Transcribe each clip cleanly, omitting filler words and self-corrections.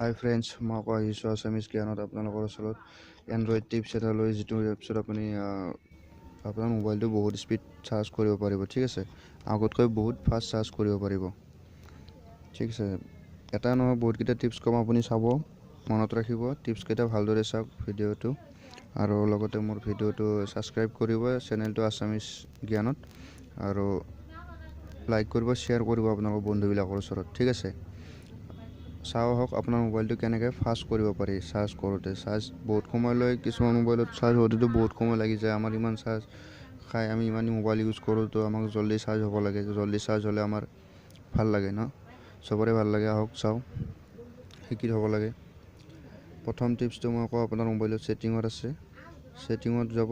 হাই friends, মই আকৌ আহিছোঁ আছামিজ জ্ঞানত আপোনালোকৰ ওচৰত এণ্ড্ৰইড টিপছ এটা লৈ, যিটো এপছত আপুনি আপোনাৰ মোবাইলটো বহুত স্পীড চাৰ্জ কৰিব পাৰিব। ঠিক আছে, আগতকৈ বহুত ফাষ্ট চাৰ্জ কৰিব পাৰিব। ঠিক আছে, এটা নহয় বহুতকেইটা টিপছ ক'ম, আপুনি চাব, মনত ৰাখিব টিপছকেইটা, ভালদৰে চাওক ভিডিঅ'টো আৰু লগতে মোৰ ভিডিঅ'টো ছাবস্ক্ৰাইব কৰিব চেনেলটো আছামিজ জ্ঞানত আৰু লাইক কৰিব, শ্বেয়াৰ কৰিব আপোনালোকৰ বন্ধুবিলাকৰ ওচৰত। ঠিক আছে, চাওঁ আহক আপোনাৰ মোবাইলটো কেনেকৈ ফাষ্ট কৰিব পাৰি। চাৰ্জ কৰোঁতে চাৰ্জ বহুত সময় লয়, কিছুমান মোবাইলত চাৰ্জ হওঁতেতো বহুত সময় লাগি যায়। আমাৰ ইমান চাৰ্জ খাই, আমি ইমান মোবাইল ইউজ কৰোঁ, তো আমাক জল্দি চাৰ্জ হ'ব লাগে। জল্দি চাৰ্জ হ'লে আমাৰ ভাল লাগে ন, চবৰে ভাল লাগে। আহক চাওঁ, শিকি থ'ব লাগে। প্ৰথম টিপছটো মই কওঁ, আপোনাৰ মোবাইলত ছেটিঙত আছে, ছেটিঙত যাব।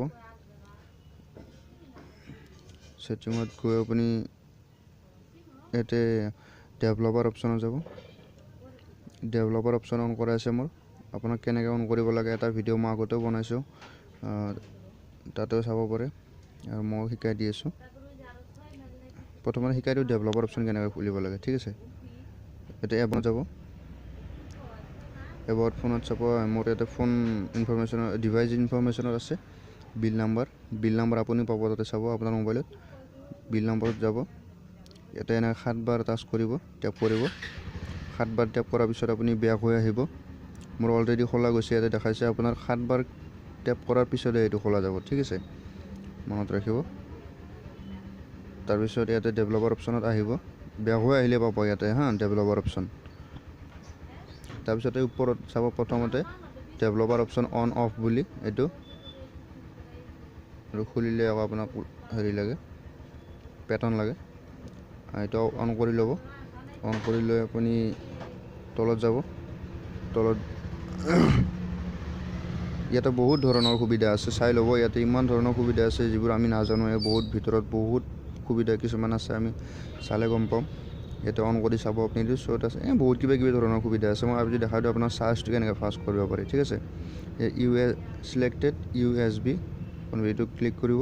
ছেটিঙত গৈ আপুনি ইয়াতে ডেভেলপাৰ অপশ্যনত যাব। ডেভেলপাৰ অপশ্যন অন কৰা আছে মোৰ। আপোনাক কেনেকৈ অন কৰিব লাগে এটা ভিডিঅ' মই আগতেও বনাইছোঁ, তাতেও চাব পাৰে আৰু ময়ো শিকাই দি আছোঁ। প্ৰথমতে শিকাই দিওঁ ডেভেলপাৰ অপশ্যন কেনেকৈ খুলিব লাগে। ঠিক আছে, এতিয়া এপত যাব, এবাউট ফোনত চাব। মোৰ ইয়াতে ফোন ইনফৰমেশ্যনৰ ডিভাইচ ইনফৰমেশ্যনত আছে বিল নাম্বাৰ। বিল নাম্বাৰ আপুনি পাব তাতে চাব, আপোনাৰ মোবাইলত বিল নম্বৰত যাব। ইয়াতে এনেকৈ 7বাৰ টাচ কৰিব, টেপ কৰিব। 7বাৰ টেপ কৰাৰ পিছত আপুনি বেক হৈ আহিব। মোৰ অলৰেডি খোলা গৈছে, ইয়াতে দেখাইছে আপোনাৰ 7বাৰ টেপ কৰাৰ পিছতহে এইটো খোলা যাব। ঠিক আছে, মনত ৰাখিব। তাৰপিছত ইয়াতে ডেভেলপাৰ অপশ্যনত আহিব, বেক হৈ আহিলে পাব ইয়াতে হা ডেভেলপাৰ অপশ্যন। তাৰপিছতে ওপৰত চাব প্ৰথমতে ডেভেলপাৰ অপশ্যন অন অফ বুলি, এইটো আৰু খুলিলে আকৌ আপোনাক হেৰি লাগে, পেটাৰ্ণ লাগে, এইটো অন কৰি ল'ব। অন কৰি লৈ আপুনি তলত যাব। তলত ইয়াতে বহুত ধৰণৰ সুবিধা আছে, চাই ল'ব। ইয়াতে ইমান ধৰণৰ সুবিধা আছে যিবোৰ আমি নাজানো, বহুত ভিতৰত বহুত সুবিধা কিছুমান আছে, আমি চালে গম পাম। ইয়াতে অন কৰি চাব আপুনি, এইটো শ্ব'ত আছে, এই বহুত কিবা কিবি ধৰণৰ সুবিধা আছে। মই আজি দেখাই দিওঁ আপোনাৰ চাৰ্জটো কেনেকৈ ফাষ্ট কৰিব পাৰি। ঠিক আছে, U A selected U S B, আপুনি এইটো ক্লিক কৰিব।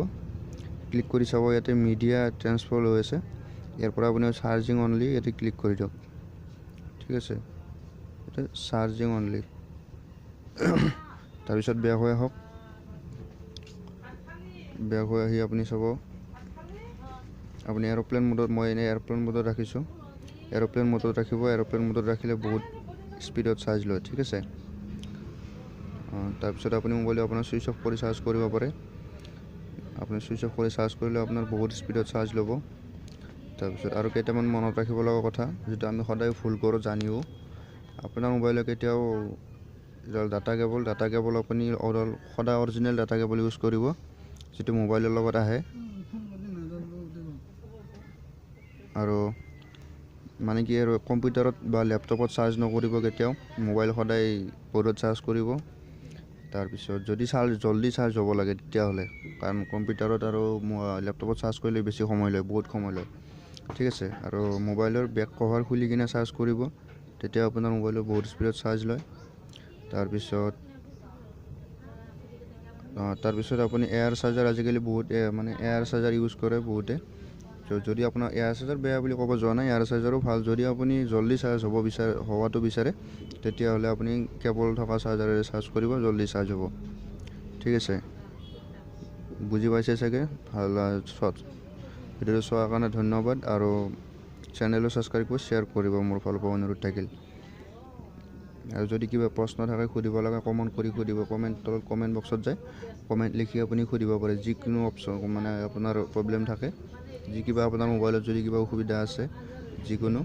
ক্লিক কৰি চাব ইয়াতে মিডিয়া ট্ৰেন্সফাৰ হৈ আছে, ইয়াৰ পৰা আপুনি চাৰ্জিং অনলি ইয়াতে ক্লিক কৰি দিয়ক। ঠিক আছে, ইয়াতে চাৰ্জিং অনলি। তাৰপিছত বেক হৈ আহক। বেক হৈ আহি আপুনি চাব, আপুনি এৰ'প্লেন মোডত, মই এনেই এৰ'প্লেন মোডত ৰাখিছোঁ, এৰ'প্লেন মোডত ৰাখিব। এৰ'প্লেন মোডত ৰাখিলে বহুত স্পীডত চাৰ্জ লয়। ঠিক আছে, তাৰপিছত আপুনি মোবাইলটো আপোনাৰ ছুইচ অফ কৰি চাৰ্জ কৰিব পাৰে। আপুনি ছুইচ অফ কৰি চাৰ্জ কৰিলে আপোনাৰ বহুত স্পীডত চাৰ্জ ল'ব। তাৰপিছত আৰু কেইটামান মনত ৰাখিব লগা কথা, যিটো আমি সদায় ভুল কৰোঁ জানিও, আপোনাৰ মোবাইলত কেতিয়াও ডাটা কেবল আপুনি সদায় অৰিজিনেল ডাটা কেবল ইউজ কৰিব, যিটো মোবাইলৰ লগত আহে। আৰু মানে কি আৰু কম্পিউটাৰত বা লেপটপত চাৰ্জ নকৰিব কেতিয়াও, মোবাইল সদায় বৰ্ডত চাৰ্জ কৰিব। তাৰপিছত যদি চাৰ্জ জল্দি চাৰ্জ হ'ব লাগে তেতিয়াহ'লে, কাৰণ কম্পিউটাৰত আৰু লেপটপত চাৰ্জ কৰিলে বেছি সময় লয়, বহুত সময় লয়। ঠিক আছে, আৰু মোবাইলৰ বেক কভাৰ খুলি কিনে চাৰ্জ কৰিব, তেতিয়া আপোনাৰ মোবাইলৰ বহুত স্পীডত চাৰ্জ লয়। তাৰপিছত আপুনি এয়াৰ চাৰ্জাৰ, আজিকালি বহুত মানে এয়াৰ চাৰ্জাৰ ইউজ কৰে বহুতে। যদি আপোনাৰ এয়াৰ চাৰ্জাৰ বেয়া বুলি ক'ব যোৱা নাই, এয়াৰ চাৰ্জাৰো ভাল। যদি আপুনি জল্দি চাৰ্জ হ'ব বিচাৰে, হোৱাটো বিচাৰে, তেতিয়াহ'লে আপুনি কেবল থকা চাৰ্জাৰেৰে চাৰ্জ কৰিব, জল্দি চাৰ্জ হ'ব। ঠিক আছে, বুজি পাইছে চাগে। ভাল, ভিডিঅ'টো চোৱাৰ কাৰণে ধন্যবাদ আৰু চেনেলো ছাবস্ক্ৰাইব কৰি শ্বেয়াৰ কৰিব, মোৰ ফালৰ পৰা অনুৰোধ থাকিল। আৰু যদি কিবা প্ৰশ্ন থাকে সুধিব লাগে, কমেণ্ট কৰি সুধিব, কমেণ্ট তলত কমেণ্ট বক্সত যায় কমেণ্ট লিখি আপুনি সুধিব পাৰে। যিকোনো অপশ্যন মানে আপোনাৰ প্ৰব্লেম থাকে, যি কিবা আপোনাৰ মোবাইলত যদি কিবা অসুবিধা আছে, যিকোনো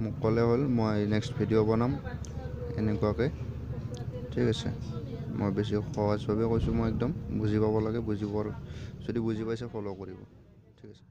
মোক ক'লে হ'ল, মই নেক্সট ভিডিঅ' বনাম এনেকুৱাকৈ। ঠিক আছে, মই বেছি সহজভাৱে কৈছোঁ, মই একদম বুজি পাব লাগে, বুজি পোৱাৰ যদি বুজি পাইছে ফ'ল' কৰিব। ঠিক আছে।